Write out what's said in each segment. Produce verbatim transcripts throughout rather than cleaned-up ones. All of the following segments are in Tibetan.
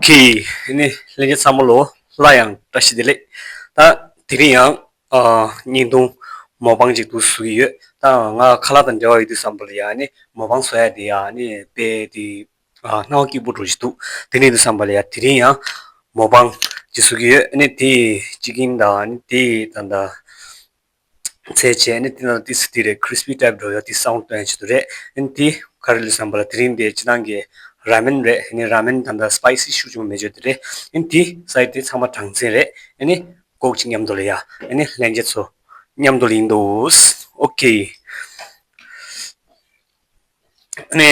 ཁེ། ཨ་ནི་ལྷན་རྒྱས་ཚང་མ་ལོ་སླར་ཡང་བཀྲ་ཤིས་བདེ་ལེགས། ད་དེ་རིང་ཡང་ཨ་བརྙན་ཐུང་མོ་པང་ཅིག་ཏུ་བཟོ་གི་ཡོད། ད་ང་ཁ་ལག་དང་འབྲེལ་བ་ཡོད་དུས་ཙམ་པ་ལ་ཡང་ཨ་ནི་མོ་པང་བཟོ་ཡ་དེ་ཡང་ཨ་ནི་དཔེ་དེ་ཨ་སྣང་བ་སྐྱིད་པོ་འདྲ་ཞིག་འདུག་དེ་ནས་དུས་ཙམ་པ་ལ་ཡང་དེ་རིང་ཡང་མོ་པང་ཅིག་བཟོ་གི་ཡོད། ཨ་ནི་དེ་ཅི་ཀིན་དང་ཨ་ནི་དེ་ད་ད། ཚད་བྱས་ནས་དེ་ནང་ཏིས་དེ་རེད། crispy type འགྲོ་ཡོད། དེ་སའུན་ཌི་སྟོན་བྱེད་དུ་རེད། ཨན་དེ་ག་རེ་ལས་བསམ་པ་ལ་དེ་རིང་དེ་སྤྱི་བཏང་གི་ར་མེན་རེད། ཨ་ནི་ར་མེན་ད་ལྟ་སི་པའི་སི་ཤུགས་ཆེན་པོ་མེད་བརྗོད་དེ་རེད། ཨན་དེ་སའི་ཌི་དེ་ཚང་མ་གྲངས་ཚད་རེད། ཨ་ནི་ཀོག་ཅིག་མཉམ་དུ་ལ་ཡ། ཨ་ནི་ལྷན་རྒྱས་ཚོ་མཉམ་དུ་ལ་ཡིན་དོ། ཨོ་ཁེ། ཨ་ནི་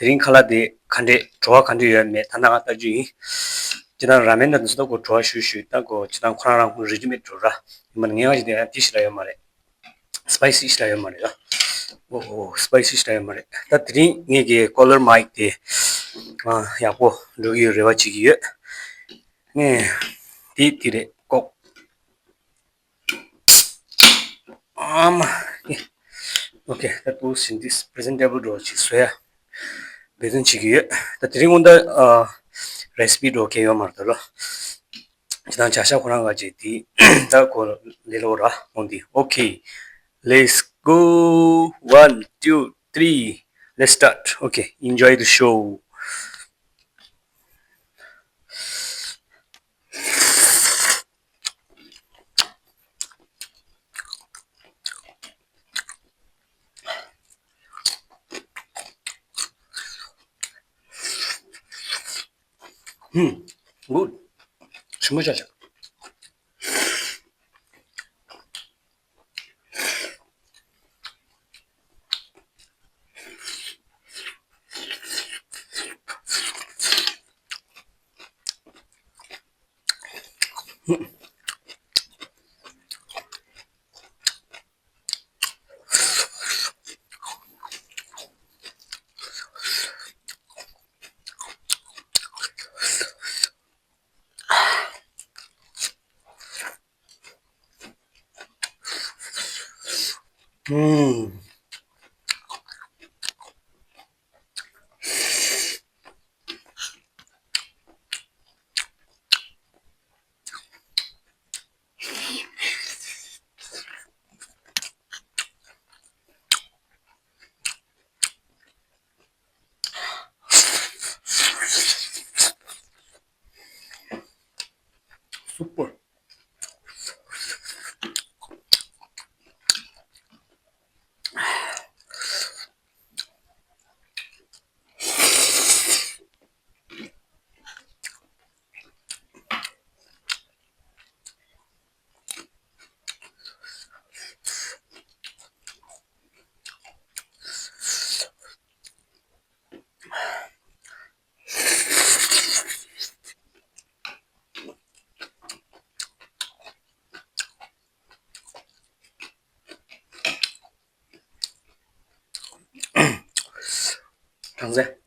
དེ་རིང་ཁ་ལག་དེ་ག་འདྲས་བྲོ་བ་ག་འདྲས་ཡོད་མེད་ད་ནང་ལྟ་རྒྱུ་ཡིན། ཅི་ད་ར་མེན་ད་དུ་ད་གོ་བྲོ་བ་ཞུ་ཞུ་ད་གོ་ཅི་ད་ཁོ་རང་རང་ཁོ་རེ་ཌི་མེད་བྲོ་ར་ཡིན་པ་ངས་ང་ཅི་དེ་ཡང་དེ་ཞིག་ལ་ཡོད་མ་རེད། སི་པའི་སི་ཞིག་ལ་ཡོད་མ་རེད་ད། ཨོ་ཨོ་སི་པའི་སི་ཞིག་ལ་ཡོད་མ་རེད། ད་དེ་རིང་ངས་ཀྱི་ཀོ་ལར་མའིག་དེ་ཡག་པོ་འགྲོ་གི་ཡོད་རེ་བ་བྱེད་ཀྱི་ཡོད། ངས་དེ་དེ་རེད་ཀོག་ཨ་མ། ཨོ་ཁེ། ད་དུ་ཟིན་ཏིས་པི་རི་ཟེན་ཊེ་བལ་འགྲོ་ཅིག་བཟོ་ཡ་འབད་བརྩོན་བྱེད་ཀྱི་ཡོད། ད་དེ་རིང་སྔོན་ད་ཨ་རེ་སི་པི་འགྲོ་གལ་ཡོད་མ་རེད་ད་ལོ། ཅི་དང་བྱ་ཤ་ཁོ་རང་ག་ཅིག་དེ་ད་གོ་ལེ་ལོ་ར་འོང་དེ། ཨོ་ཁེ། Let's go. One, two, three. Let's start. Okay, enjoy the show. ཧུམ། གུཌ། ཞིམ་པོ་ཆགས་ཆགས། ཨུམ། སུ་པར། གྲངས་ཚད།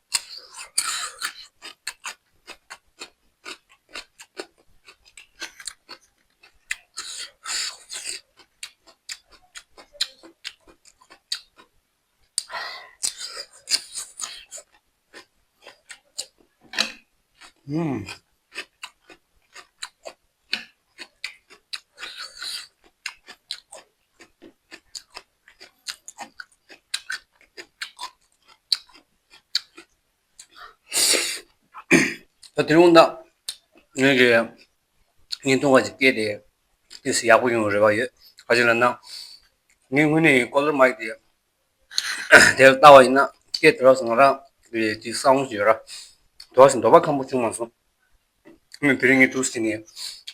ཨུམ། ད་དེ་རིང་ད་ངས་ཀྱི་བརྙན་ཐུང་བ་ཅིག་སྐད་དེ་ཏོག་ཙམ་ཡག་པོ་ཡོང་རེ་བ་ཡོད། ག་ཅི་ལབ་ན་ངས་དངོས་གནས་ཀོ་ལར་མའིག་དེ་དེར་ལྟ་བ་ཡིན་ན་སྐད་དེ་རག་སོང་ང་རང་དེ་སའུན་ཌི་ཡོད་ར་དོ་བ་ཞིག་འདོད་པ་ཁམ་པོ་བྱུང་མ་སོང་། ཨ་ནི་དེ་རིང་ངས་ཏོག་ཙམ་ནས་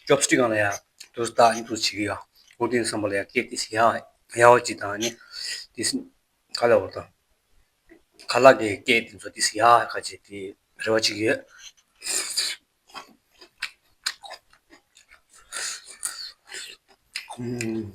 ཅོབ་སི་ཊིག་སྒང་ལ་ཡ་ཏོག་ཙམ་ལྟ་ཡིན་ཏོག་ཙམ་བྱེད་ཀྱི་ཡ། འོ་དེ་ཡིན་བསམ་པ་ལ་ཡ་སྐད་ཏོག་ཙམ་ཡག་ཡག་པ་ཅིག་དང་ཨ་ནི་ཏོག་ཙམ་ག་ལ་བ་དང་ཁ་ལག་གི་སྐད་དེ་ཚོ་ཏོག་ཙམ་ཡག་ག་ཅིག་དེ་རེ་བ་ཅིག་ཡོད། ཨུམ།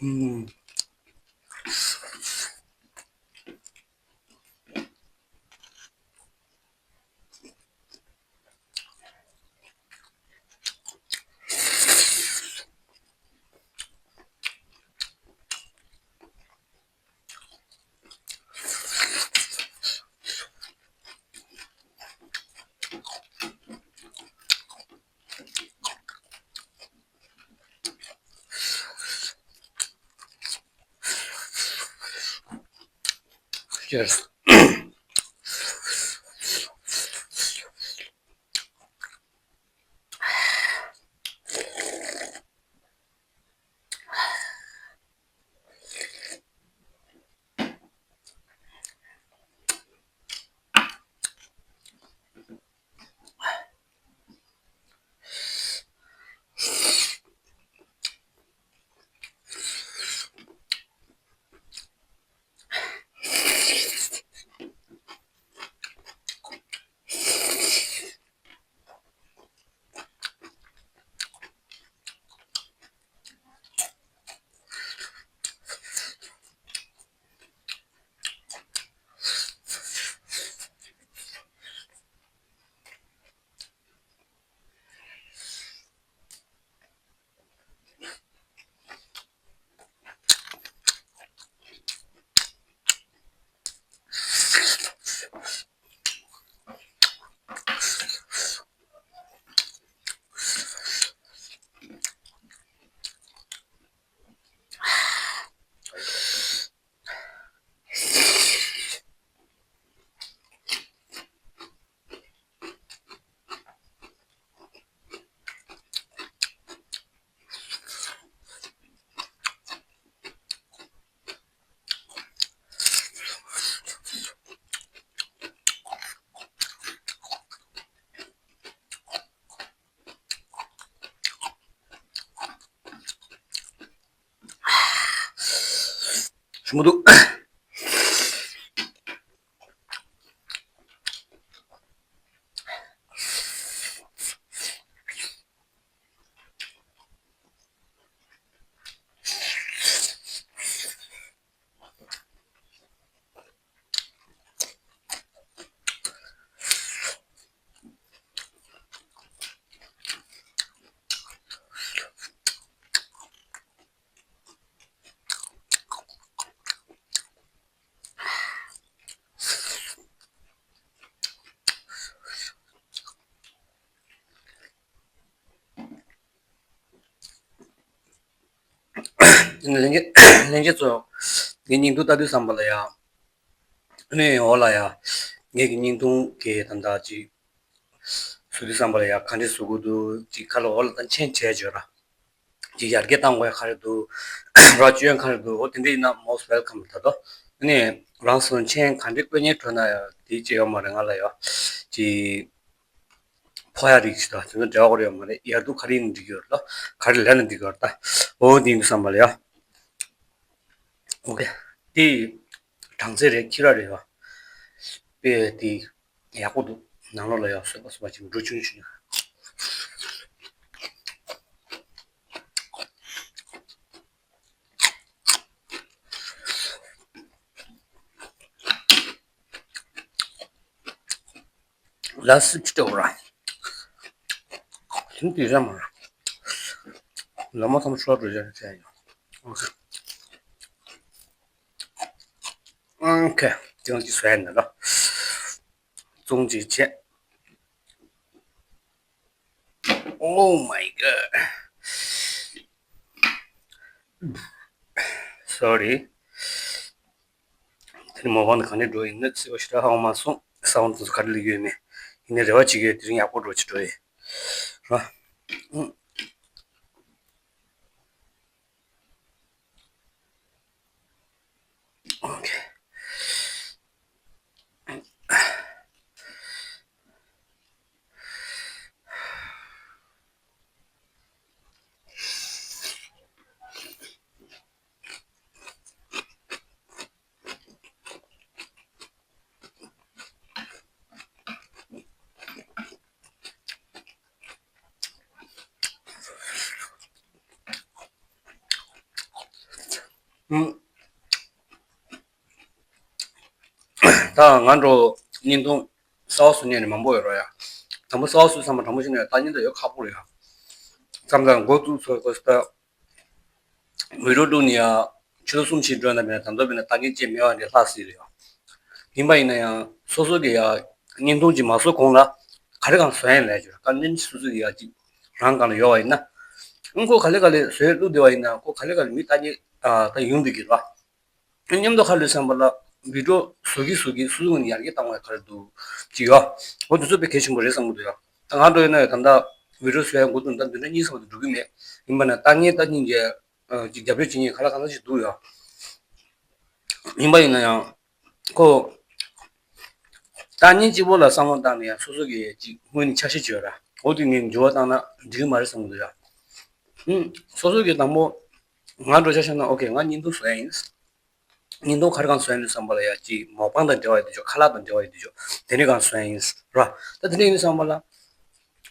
ཨུམ། Cheers. ཞིམ་པོ་འདུག་ལྷན་རྒྱས་ལྷན་རྒྱས་ཚོ། ངའི་བརྙན་ཐུང་ལྟ་དུས་ཙམ་པ་ལ་ཡ། ཨ་ནི་འོ་ལ་ཡ། ངེད་ཀྱི་བརྙན་ཐུང་གི་ད་ལྟ་ཅིག་བཟོ་དུས་ཙམ་པ་ལ་ཡ་ག་འདྲས་བཟོ་དགོས་འདུག་ཅིག་ཁ་ལ་འོ་ལ་ད་མཆན་བྲིས་བྱོས་ར། ཅིག་ཡར་རྒྱས་གཏང་དགོས་ཡ་ག་རེ་འདུག་ར་བཅོས་ཡ་ག་རེ་འདུག་འོ་དེ་འདྲས་ཡིན་ན་most welcome ད་དོ། ཨ་ནི་རང་སོ་མཆན་ག་འདྲས་བཀོད་མཁན་འགྲོ་ན་ཡ་དེ་ཅི་ཡོད་མ་རེད་ང་ལ་ཡ། ཅིག་ཕོ་ཡ་རིགས་ཤིག་དང་དེ་ཚོ་འབྲེལ་བ་ཡོད་མ་རེད། ཡར་འདུག་ག་རེ་ཡིན་འགྲིག་གི་ཡོད་ལ། ག་རེ་ལས་ན་འགྲིག་གི་ཡོད་ད། འོ་དེ་ཡིན་བསམ་པ་ལ་ཡ། ཨོ་ཀེ། དེ་གྲངས་ཚད་རེད་ཁྱི་ར་རེད་བ། དཔེ་དེ་ཡག་པོ་འདུག་ནང་ལོགས་ལ་ཡ་བཟོས་པ་བཟོས་པ་ཅིག་འགྲོ་ཆུང་ཆུང་། ལ་སི་ཅི་ཏོ་ར། ཐིམ་དུས་ར་མ་ར། ལ་མ་ཐམ་ཤོར་རུ་ཡ་ཅན་ཡོད། ཨོ་ཁེ། ཅང་ཅི་སོ་ཡ་ན་ར། ཙོང་ཅི་ཆེ། Oh my god. Sorry. དེ་ནི་མོ་བང་དུ་ག་ནས་འགྲོ་ཡིན་ན་ཚེ་བ་ཞེ་དྲག་ཧ་གོ་མ་སོང་། ས་བོན་དུ་ག་རེ་ལས་ཡོད་མེད། ཡིན་ནའི་རེ་བ་བྱེད་ཀྱི་ཡོད། དེ་རིང་ཡག་པོ་འགྲོ་ཅི་འགྲོ་ཡི་ར། ཨུ། ཨོ་ཁེ། ཨུམ། ད་ང་འགྲོ་བརྙན་ཐུང་གསར་པ་བཟོ་མཁན་ནི་མང་པོ་ཡོད་རེད་ཡ། དང་པོ་གསར་པ་བཟོ་བསམ་པ་དྲང་པོ་བཤད་ན་ལྟ་མཁན་དེ་ཡོད་ཁག་པོ་རེད་ཡ། མཚམས་མཚམས་འགོ་བཙུགས་ཚར་དགོས་ད། མི་རོ་དྲུག་ནི་ཡ། ཕྱི་ལོ་གསུམ་ཕྱིན་འགྲོ་ན་མེད་ན་ད་མདོ་མེད་ན་ལྟ་མཁན་ཅིག་མེད་པ་འདི་ལྷག་སྲིད་རེད་ཡ། ཡིན་པ་ཡིན་ན་ཡང་སོ་སོ་གི་ཡ། བརྙན་ཐུང་ཅིག་མ་བཟོ་གོང་ལ། ག་རེ་གང་བཟོ་ཡ་ལས་ཀྱི་ར་དཀའ་ངལ་སོ་སོ་གི་ཡ་ཅིག་རང་གང་ལ་ཡོད་པ་ཡིན་ན། ཨང་ཁོ་ག་ལེ་ག་ལེ་བཟོས་བླུགས་བསྡད་པ་ཡིན་ན་ཁོ་ག་ལེ་ག་ལེ་མི་ལྟ་མཁན་ད་ཡོང་བསྡད་ཀྱི་རེད་བ། མཉམ་དུ་ཁ་ལོས་བསམ་པ་ལ། བི་ཌིའོ་བཟོ་གི་བཟོ་གི་སོ་སོ་ནས་ཡར་རྒྱས་བཏང་བའི་ཁར་འདུག་ཅིག་ཡོད། འོ་དེ་ཚོ་དཔེ་གལ་ཆེན་པོ་རེད་བསམ་གྱི་འདུག་ཡ། ད་ང་འགྲོ་ཡོད་ན་ཡང་ད་ལྟ་བི་ཌིའོ་བཟོ་ཡ་འགོ་བཙུགས་ད་བདུན་ཕྲག་གཉིས་ཙམ་དུ་འགྲོ་གི་མེད། ཡིན་པ་ན་ལྟ་ངན་ལྟ་སྙིང་རྗེ་ཅིག་རྒྱབ་སྐྱོར་བྱེད་མཁན་ཁ་ལག་གང་ས་ཞིག་འདུག་ཡ། ཡིན་པ་ཡིན་ན་ཡང་ཁོ་ལྟ་ངན་གཅིག་པོ་ལ་བསམ་བློ་བཏང་ནས་ཡང་སོ་སོ་གི་ཅིག་སྔོན་ནས་འཆར་གཞི་བྱོས་ར། འོ་དེ་ངས་འགྱུར་བ་བཏང་ན་འགྲིག་གི་མ་རེད་བསམ་གྱི་འདུག་ཡ། ཧུམ། སོ་སོ་གི་དང་པོ་ང་འགྲོ་ཆ་བཞག་ན་ཨོ་ཁེ་ང་བརྙན་ཐུང་བཟོ་ཡ་ཡིན། བརྙན་ཐུང་ག་རེ་གང་བཟོ་ཡ་ཡིན་བསམ་པ་ལ་ཡ་ཅིག་མོག་པང་དང་འབྲེལ་བ་ཡོད་དུས་ཅོ་ཁ་ལག་དང་འབྲེལ་བ་ཡོད་དུས་ཅོ་དེ་འདྲ་གང་བཟོ་ཡ་ཡིན་ར། ད་དེ་འདྲ་ཡིན་བསམ་པ་ལ།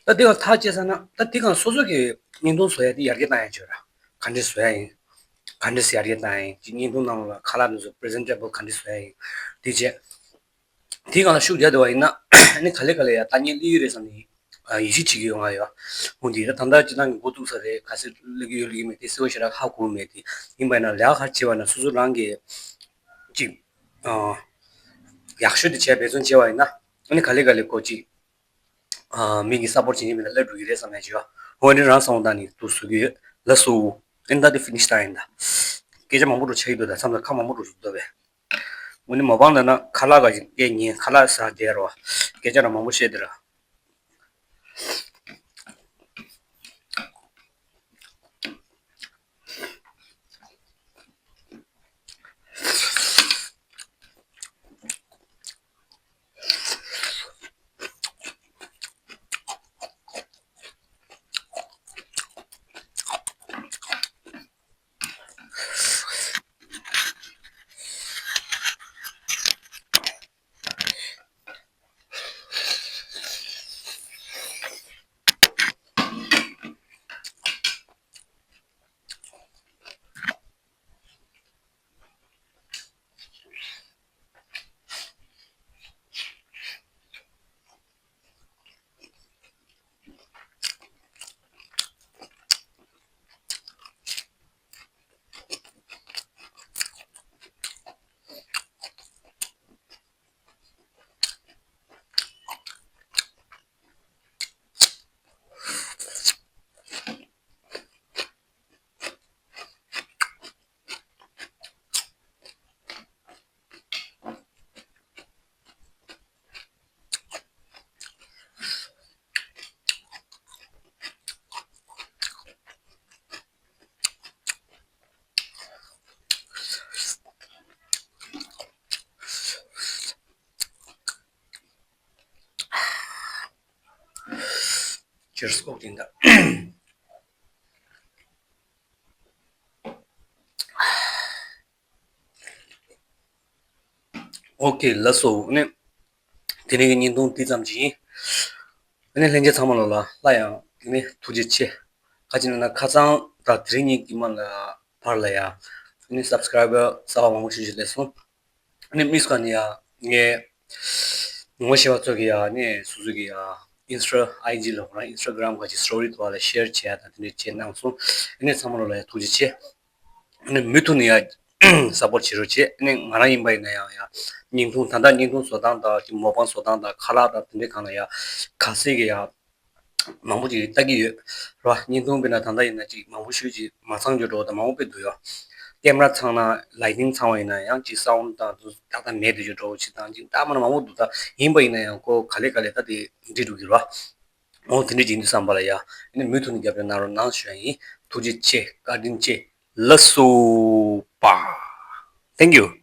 ད་དེ་གང་ཐག་བཅད་ས་ན་ད་དེ་གང་སོ་སོ་གི་བརྙན་ཐུང་བཟོ་ཡ་དེ་ཡར་རྒྱས་བཏང་ཡ་བྱོས་ར། ག་འདྲས་བཟོ་ཡ་ཡིན། ག་འདྲས་ཡར་རྒྱས་བཏང་ཡ་ཡིན་ཅིག་བརྙན་ཐུང་ནང་ལ་ཁ་ལག་དེ་ཚོ་པི་རི་ཛེན་ཊེ་བལ་ག་འདྲས་བཟོ་ཡ་ཡིན། དེ་བྱས། དེའི་སྒང་ལ་ཤུགས་རྒྱག་བསྡད་པ་ཡིན་ན་ཨ་ནི་ག་ལེ་ག་ལེ་ཡ་ལྟ་ངན་སླེབས་ཀྱི་རེད་བསམ་ནས་ཡིད་ཆེས་བྱེད་ཀྱི་ཡོད་ང་ཡོད། འོ་འདི་ད་ད་ལྟ་སྤྱིར་བཏང་གི་འགོ་བཙུགས་ས་རེད། ག་ཚོད་སླེབས་ཀྱི་ཡོད་སླེབས་ཀྱི་མེད་དེ་གསལ་པོ་ཞེ་དྲག་ཧ་གོ་མེད་དེ། ཡིན་པ་ཡིན་ན་ལས་ཀ་ག་རེ་བྱེད་པ་ན་སོ་སོ་རང་གི་ཅིག་ཡག་ཤོས་དེ་བྱས་འབད་བརྩོན་བྱས་པ་ཡིན་ན་ཨ་ནི་ག་ལེ་ག་ལེ་ཁོ་ཅིག་མི་གི་སཔོར་ཊི་བྱེད་མཁན་མི་ལ་སླེབས་འགྲོ་གི་རེད་བསམ་ཡ་ཅིག་ཡོད། འོ་ནི་རང་སོང་ད་ནི་འདུག་བཟོ་གི་ཡོད་ལ་སོ། ཨ་ནི་ད་དེ་ཕི་ནིཤ་ད་ཡིན་ད། སྐད་ཆ་མང་པོ་འགྲོ་ཆགས་ཀྱི་འདུག་ད་མཚམས་ལ་ཁ་མང་པོ་འགྲོ་ཟུག་འདུག་བས། འོ་ནི་མ་པང་ལ་ན་ཁ་ལག་ག་ཅིག་སྐད་ཉན་ཁ་ལག་ཟ་བསྡད་རོ། སྐད་ཆ་ར་མང་པོ་བཤད་དེ་ར། Cheers ཀོ་དེ་འདྲ། ཨོ་ཁེ་ལགས་སོ། ཨ་ནི་དེ་རིང་གི་བརྙན་ཐུང་འདི་ཙམ་ཞིག་ཡིན། ཨ་ནི་ལྷན་རྒྱས་ཚང་མ་ལོ་ལ་སླར་ཡང་ཨ་ནི་ཐུགས་རྗེ་ཆེ། ག་ཅི་ན་ན་ཁ་སང་དང་དེ་རིང་གཉིས་ཀྱི་མ་ལ་བར་ལ་ཡ་ཨ་ནི་སབ་སི་ཀ་རའི་བར་གསར་པ་མང་པོ་ཞིག་ཞིག་སླེབས་སོང་། ཨ་ནི་དམིགས་སུ་བཀར་ནས་ཡ་ངས་ངོ་ཤེས་པ་ཚོ་གི་ཡ་ཨ་ནི་སོ་སོ་གི་ཡ་ཨིན་སི་ཊ་ཨའི་ཇི་ལ་ཁོ་རང་ཨིན་སི་ཊ་གྷ་རམ་ག་ཅིག་སི་ཊོ་རི་ཐོག་ལ་ཤེར་བྱས་ཡ་དང་དེ་འདྲ་བྱས་གནང་སོང་། ཨ་ནི་ཚང་མ་ལོ་ལ་ཡ་ཐུགས་རྗེ་ཆེ། ཨ་ནི་མུ་མཐུད་ནས་ཡ་སཔོར་བྱེད་རོགས་བྱེད། ཨ་ནི་ང་རང་ཡིན་པ་ཡིན་ན་ཡང་ཡ་བརྙན་ཐུང་ད་ལྟ་བརྙན་ཐུང་བཟོ་སྟངས་དང་ཅིག་མོག་པང་བཟོ་སྟངས་དང་ཁ་ལག་དང་དེ་འདྲའི་སྒང་ལ་ཡ་ག་ཚད་ཀྱི་ཡ་མང་པོ་ཅིག་ལྟ་གི་ཡོད་ར། བརྙན་ཐུང་དཔེར་ན་ད་ལྟ་ཡིན་ན་ཅིག་མང་པོ་ཞེ་ཅིག་མ་ཚང་རྒྱུ་འགྲོ་དང་མང་པོ་དཔེ་འདུག་ཡ། ཀེམ་ར་ཚང་ན་ལའི་ཊིང་ཚང་བ་ཡིན་ན་ཡང་ཅིག་སའུན་ཌི་དང་ཏག་ཏག་མེད་དུ་རྒྱུ་འགྲོ་ཅིག་དང་ཅིག་ལྟ་མ་ན་མང་པོ་འདུག་ད་ཡིན་པ་ཡིན་ན་ཡང་ཁོ་ག་ལེ་ག་ལེ་ད་དེ་འགྲིག་འགྲོ་གི་ར། འོ་དེ་འདྲ་ཅིག་ཡིན་དུས་ཙམ་པ་ལ་ཡ། ཨ་ནི་མུ་མཐུད་ནས་རྒྱབ་སྐྱོར་གནང་རོགས་གནང་ཞུ་ཡ་ཡིན། ཐུགས་རྗེ་ཆེ། བཀའ་དྲིན་ཆེ། ལགས་སོ་པ། Thank you.